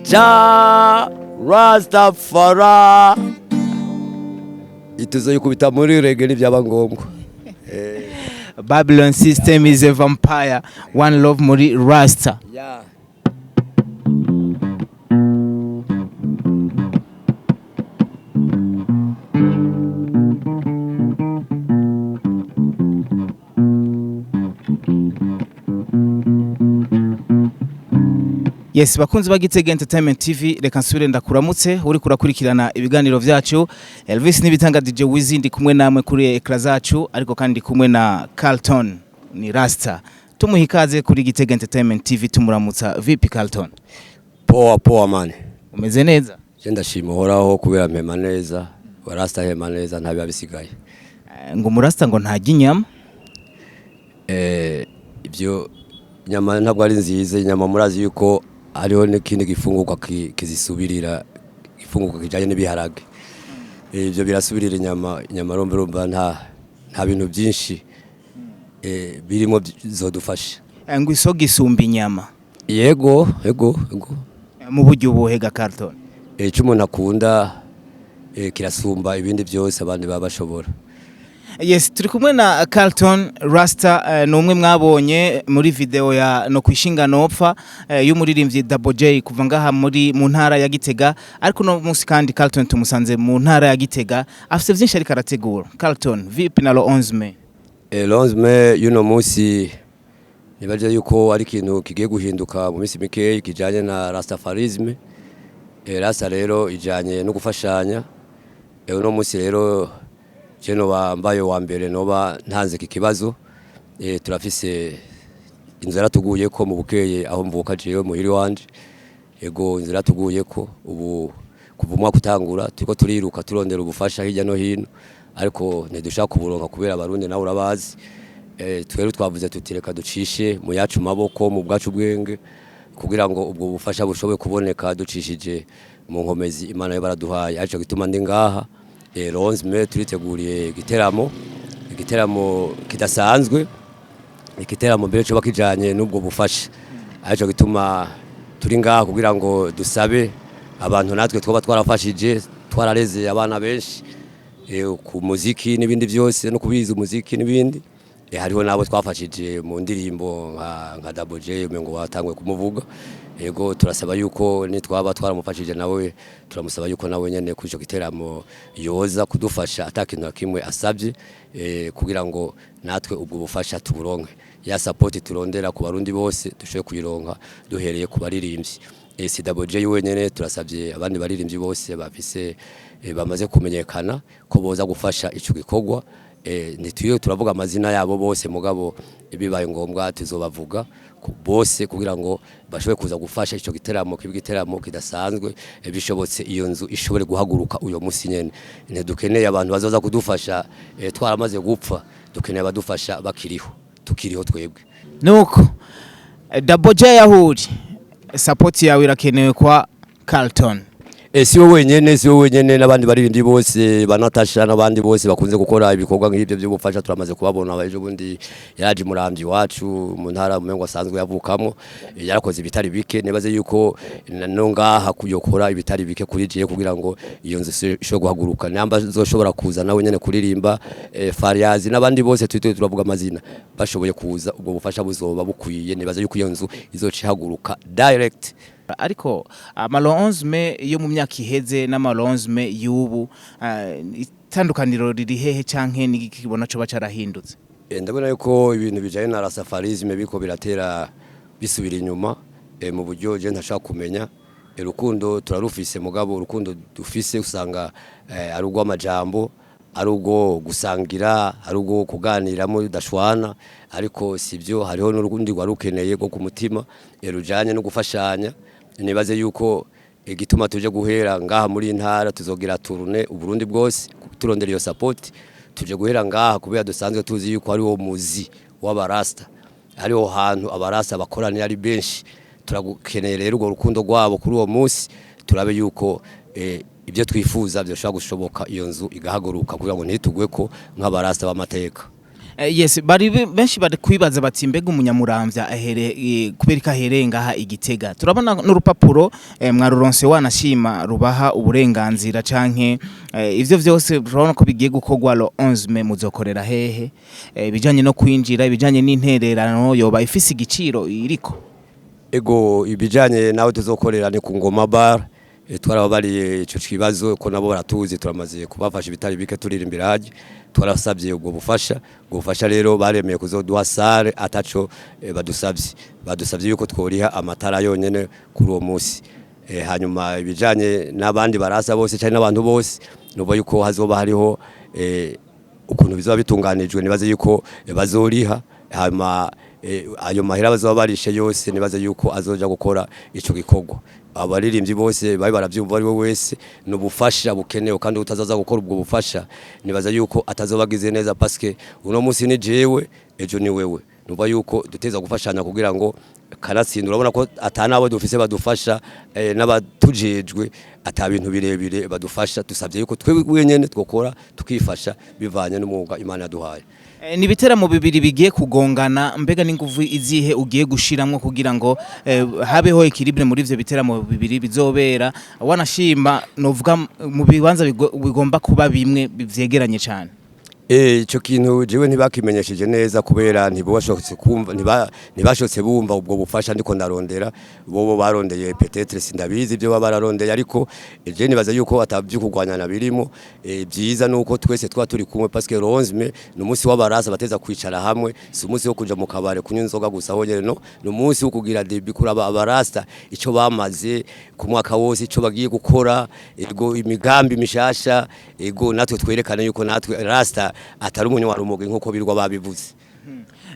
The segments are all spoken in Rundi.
Jah Rastafari. Ituzoyikubita muri reggae nibyaba ngombwa. Babylon system is a vampire. One love muri Rasta. Yeah. Yes, bakunzi ba Gitega Entertainment TV, reka nsubire ndakuramutse uri kurakurikirana ibiganiro vyacu. Elvis Nibitanga, DJ Wizi, ndi kumwe namwe kuri écran zacu, ariko kandi kumwe na Carlton ni Rasta. Tumuha ikaze kuri Gitega Entertainment TV, tumuramutsa. Vipi Carlton? Poa poa, man. Umeze neza? Je ndashima Uhoraho kubera mpema neza. Rasta hema neza, nta biba bisigaye. Ngo umurasta ngo ntarya inyama. Ibyo inyama ntabwo ari nziza. Inyama murazi yuko hariho n'ikindi gifungurwa kizisubirira, igifungurwa kijanye n'ibiharage. Ibyo birasubirira inyama. Inyama rumva nta bintu byinshi birimo zodufasha. Ngo isoga isumba inyama. Yego. Mu buryo ubuhega, Carlton? Icyo umuntu akunda kirasumba ibindi byose abandi baba bashobora. Yes, turi kumwe na Carlton Rasta, ni umwe mwabonye muri video ya no kwishinga nopfa y'umuririmbyi Double J kuva ngaha muri mu ntara ya Gitega. Ariko no munsi kandi Carlton tumusanze mu ntara ya Gitega, afite vyinshi ariko arategura. Carlton, vipi na le 11 mai? Le 11 mai y'uno munsi, nibaje yuko ari ikintu kigiye guhinduka mu minsi mikeyi kijanye na Rastafarisme. Rasta rero ijanye no gufashanya. Uno munsi rero je noba mbaye wa mbere noba ntanze iki kibazo. Turafise inzu yaratuguye ko mu Bukeye aho mvuka jewe muhiri wanje. Ego, inzu yaratuguye ko ubu kuva umwaka utangura turiko turiruka turondera ubufasha hirya no hino, ariko ntidushaka kuburonka kubera Abarundi nawe urabazi. Twere twavuze tuti reka ducishe mu yacu maboko, mu bwacu bwenge, kugira ngo ubwo bufasha bushobore kuboneka ducishije mu nkomezi Imana yo baraduhaye. Arico gituma ndi ngaha. Le 11 mai turiteguriye igiteramo, igiteramo kidasanzwe, igiteramo mbere coba kijanye n'ubwo bufasha. Arico gituma turi ngaha kugira ngo dusabe abantu natwe twoba twarafashije, twarareze abana benshi ku muziki n'ibindi byose no kubiza umuziki n'ibindi. Hariho nabo twafashije mu ndirimbo nka Double J, umengo watanguye kumuvuga. Yego, turasaba yuko nitwaba twaramufashije nawe, turamusaba yuko nawe nyene kuri ico giteramo yoza kudufasha atakintu na kimwe asabye, kugira ngo natwe ubwo bufasha tuburonke, ya support turondera ku Barundi bose dushobore kuyironka duhereye ku baririmbyi. Si Double J wenyene, turasabye abandi baririmbyi bose bafise bamaze kumenyekana ko boza gufasha ico gikorwa. Ntitwiwe turavuga amazina yabo bose, mugabo bibaye ngombwa tuzobavuga bose kugira ngo bashobore kuza gufasha ico giteramo kibe igiteramo kidasanzwe. Bishobotse iyo nzu ishobore guhaguruka uyo musi nyene. Ntidukeneye abantu bazoza kudufasha twaramaze gupfa, dukeneye abadufasha bakiriho, tukiriho twebwe. Nuko Double J yahuri, support yawe irakenewe kwa Carlton. Si we wenyene, si we wenyene, n'abandi baririmbyi bose ba Natasha n'abandi bose bakunze gukora ibikorwa nk'ibyo by'ubufasha turamaze kubabona. Ejo bundi yaraje Muramvya iwacu mu ntara umengo asanzwe yavukamo, yarakoze ibitari bike. Nibaze yuko no ngaha kuyokora ibitari bike kuri jiye kugira ngo iyo nzu ishobore guhaguruka. Namba zoshobora kuza nawe nyene kuririmba, Fariazi n'abandi bose twite turavuga amazina bashoboye kuza, ubwo bufasha buzoba bukwiye. Nibaze yuko iyo nzu izoca ihaguruka direct. Ariko ama le 11 mai yo mu myaka iheze n'ama le 11 mai y'ubu, itandukaniro riri hehe, canke n'igiki kibona co bacarahindutse? Ndabona yuko ibintu bijanye na rastafarisme biko biratera bisubira inyuma mu buryo je ntashaka kumenya. Urukundo turarufise, mugabo urukundo dufise usanga ari urw'amajambo, ari urwo gusangira, ari urwo kuganiramo udashwana, ariko sibyo. Hariho n'urundi rwari rukeneye rwo ku mutima, rujanye no gufashanya. Nibaze yuko igituma tuje guhera ngaha muri ntara, tuzogira tournée Uburundi bwose turondera iyo support. Tuje guhera ngaha kubera dusanzwe tuzi yuko ari wo muzi w'abarasta, ariho hantu abarasta bakoranira ari benshi. Turagukeneye rero urwo rukundo rwabo kuri uwo munsi, turabe yuko ibyo twifuza byoshobora gushoboka, iyo nzu igahaguruka kugira ngo ntitugwe ko nk'abarasta b'amateka. Yes, bari benshi bari kwibaza bati: mbega umunyamuramvya ahere kubera ko ahereye ngaha igitega? Turabona n'urupapuro mwaruronse, wanashima rubaha uburenganzira canke ivyo vyose. Turabona ko bigiye gukorwa le 11 mai. Muzokorera hehe? Ibijanye no kwinjira, ibijanye n'intererano, yoba ifise igiciro iriko? Ego, ibijanye nawe tuzokorera ni ku Ngoma Bar. Twarababariye ico kibazo ko nabo baratuzi, turamaze kubafasha ibitari bike turirimbira haje. Twarasabye ubwo bufasha. Ubwo bufasha rero baremeye kuzoduha salle ataco badusavye yuko tworiha amatara yonyene kuri uwo musi. Hanyuma ibijanye n'abandi barasa bose cyane n'abantu bose, nubo yuko hazoba hariho ukuntu bizoba bitunganijwe, nibaze yuko bazoriha. Hanyuma ayo mahera bazoba barishe yose, nibaze yuko azoja gukora ico gikorwa. Abaririmbyi bose bari baravyumva, ari we wese ni ubufasha bukenewe, kandi utazaza gukora ubwo bufasha nibaza yuko atazoba agize neza, paske uno munsi ni jewe, ejo ni wewe. Numva yuko duteza gufashanya kugira ngo kanatsinda. Urabona ko atanabo dufise badufasha, n'abatujejwe ata bintu birebire badufasha. Dusabye yuko twebwe wenyene twokora tukifasha bivanye n'umwuga Imana yaduhaye. Ni ibiteramo bibiri bigiye kugongana. Mbega n'inguvu izihe ugiye gushiramwo kugira ngo habeho équilibre muri ivyo biteramo bibiri bizobera, wanashima novuga mu bibanza bigomba kuba bimwe vyegeranye cane? Ico kintu jewe ntibakimenyesheje neza, kubera ntibashotse kumva, ntibashotse bumva ubwo bufasha ndiko ndarondera. Bobo barondeye, peut-être sindabizi ibyo baba bararondeye, ariko je nibaza yuko atavyo kurwanyana birimo. Byiza nuko twese twa turi kumwe, parce que 11 mai ni umunsi w'abarasa, bateza kwicara hamwe. Si umunsi wo kuja mu kabare kunywa inzoga gusa honyene, no ni umunsi wo kugira débat, kuraba abarasta ico bamaze ku mwaka wose, ico bagiye gukora, ego imigambi mishasha, ego natwe twerekane yuko natwe rasta atari umunywa rumogi nkuko birwa babivuze.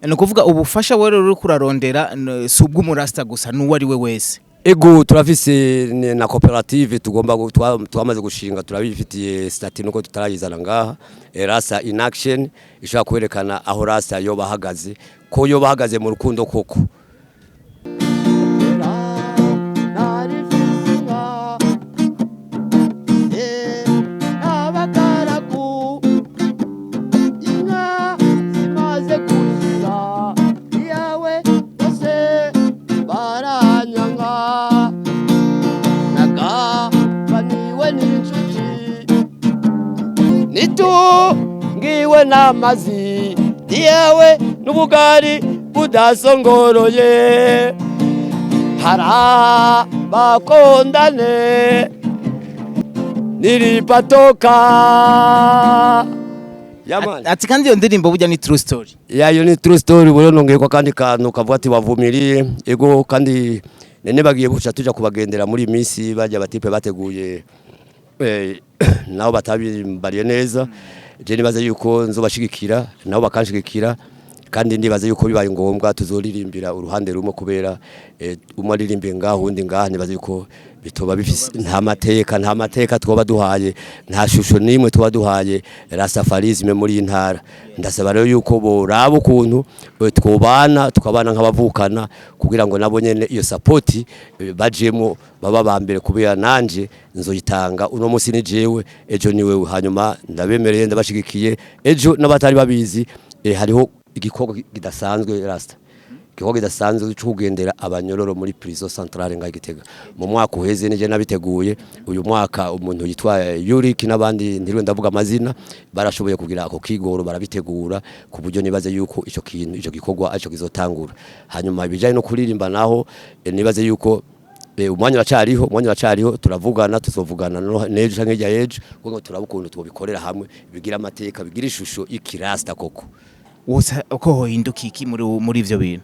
Ni ukuvuga ubufasha wewe rero uriko urarondera si ubw'umurasta gusa, n'uwo ari we wese? Ego, turafise na koperative tugomba twamaze gushinga, turabifitiye statut nuko tutarayizana ngaha. Rasta in action ishobora kwerekana aho rasta yoba ahagaze, ko yoba ahagaze mu rukundo koko. Nari mfise inka n'abagaragu, inka zimaze gushira iyawe bose baranyanga, nagabaniwe n'inshuti, nitungiwe n'amazi yewe n'ubugari budasongoroye, harabakondane nilipatoka Yamani. Ati kandi iyo ndirimbo burya ni true story. Yayo ni true story. Buro nongeye ko kandi kantu kavuga ati wavumilie. Ego, kandi nene bagiye buca tuja kubagendera muri iyi minsi, bajya batipe bateguye, nabo batabimbariye neza. Je nibaza yuko nzobashigikira, nabo bakanshigikira, kandi ndibaza yuko bibaye ngombwa tuzoririmbira uruhande rumwe, kubera umwe aririmbiye ngaho undi ngaha, nibaza yuko bitoba bifise nta mateka twoba duhaye, nta shusho nimwe tuba duhaye rastafarisme muri iyi ntara. Ndasaba rero yuko boraba ukuntu twobana, tukabana nk'abavukana, kugira ngo nabo nyene iyo support bajemo baba ba mbere, kubera nanje nzoyitanga. Uno munsi ni jewe, ejo ni wewe. Hanyuma ndabemereye, ndabashigikiye. Ejo n'abatari babizi, hariho igikorwa kidasanzwe rasta, igikorwa kidasanzwe cyo kugendera abanyororo muri prison centrale nga Gitega. Mu mwaka uheze nije nabiteguye. Uyu mwaka umuntu yitwa Yurik n'abandi, ntiriwe ndavuga amazina, barashoboye kugira ako kigoro, barabitegura ku buryo nibaze yuko ico kintu, ico gikorwa aco kizotangura. Hanyuma ibijanye no kuririmba naho, nibaze yuko umwanya uracariho, umwanya uracariho. Turavugana, tuzovugana n'ejo canke hirya y'ejo, kuko turaba ukuntu twobikorera hamwe, bigira amateka, bigira ishusho y'ikirasta koko. Wose uko hohinduka iki muri ivyo bintu?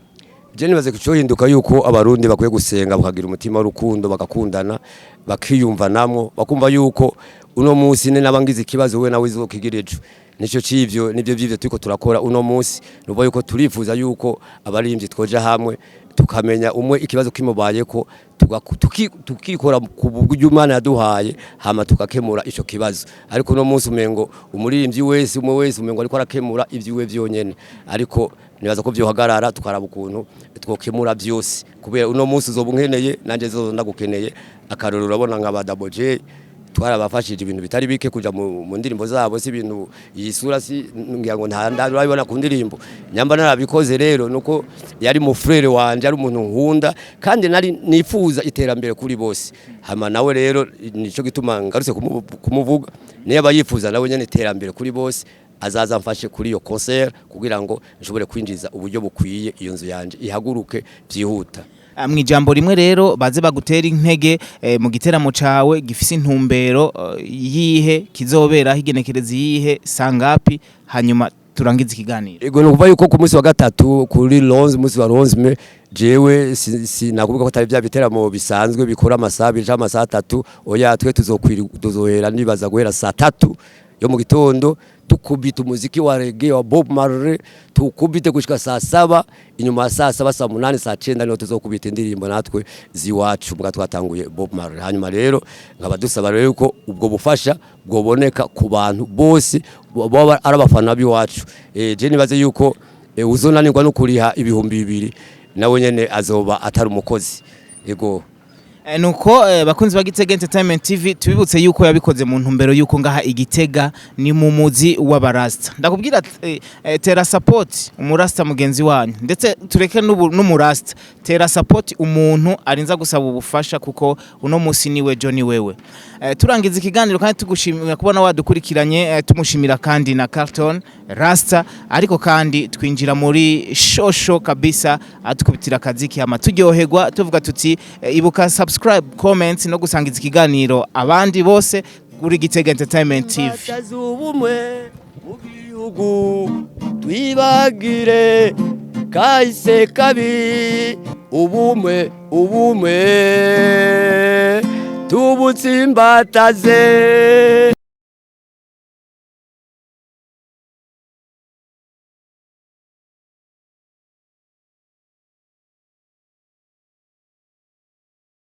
Je nibaze kucohinduka yuko abarundi bakwiye gusenga, bakagira umutima w'urukundo, bagakundana, bakiyumvanamwo, bakumva yuko uno munsi ne nabangize ikibazo, we nawe izokigira ejo. Nico civyo, nivyo vyivyo turiko turakora uno munsi. Nuva yuko turifuza yuko abaririmbyi twoja hamwe, tukamenya umwe ikibazo kimubayeko, tukikora ku buryo Imana yaduhaye, hama tukakemura ico kibazo. Ariko uno munsi umengo umuririmbyi wese, umwe wese umengo ariko arakemura ivyiwe vyonyene, ariko nibaza ko vyohagarara, tukaraba ukuntu twokemura vyose, kubera uno munsi uzoba unkeneye, nanje zoza ndagukeneye. Akarorero, urabona nka ba Double J. Twarabafashije ibintu bitari bike kuja mu ndirimbo zabo. Si ibintu iyi sura, si ngira ngo nta ndarabibona ku ndirimbo. Nyamba narabikoze rero nuko yari mu frère wanje, ari umuntu nkunda kandi nari nifuza iterambere kuri bose. Hama nawe rero nico gituma ngarutse kumuvuga. Niba yifuza nawe nyene iterambere kuri bose, azaza mfashe kuri iyo concert kugira ngo nshobore kwinjiza uburyo bukwiye, iyo nzu yanje ihaguruke byihuta. Mu ijambo rimwe rero, baze bagutera intege mu giteramo cawe gifise intumbero yihe, kizobera higenekereza yihe, sangapi? Hanyuma turangize ikiganiro. Ego, nukuvuga yuko ku munsi wa gatatu kuri 11, munsi wa 11 mai, jewe si nakuvuga ko atari bya biteramo bisanzwe bikora amasaha 2 canke amasaha 3. Oya, twe tuzohera, nibaza guhera saa 3 yo mu gitondo, tukubita umuziki wa reggae wa Bob Marley, tukubite gushika saa 7. Inyuma ya saa 7, saa 8, saa 9 niho tuzokubita indirimbo natwe ziwacu mbwa twatanguye Bob Marley. Hanyuma rero nkaba dusaba rero yuko ubwo bufasha bwoboneka ku bantu bose baba ari abafana b'iwacu. Je nibaze yuko uzonanirwa no kuriha 2000 nawe nyene azoba atari umukozi. Ego. Nuko bakunzi ba Gitega Entertainment TV, tubibutse yuko yabikoze mu ntumbero yuko ngaha igitega ni mu muzi w'abarasta. Ndakubwira tera support umurasta mugenzi wanyu, ndetse tureke n'umurasta, tera support umuntu arinza gusaba ubufasha, kuko uno musi niwe Johnny wewe. Turangiza ikiganiro kandi tugushimira kubona wadukurikiranye, tumushimira kandi na Carlton Rasta, ariko kandi twinjira muri shosho kabisa, atukubitira akaziki hama turyoherwa, tuvuga tuti ibuka subscribe, comment no gusangiza ikiganiro abandi bose kuri Gitega Entertainment TV. Ubumwe mu gihugu, twibagire kahise kabi. Ubumwe, ubumwe tubutsimbataze.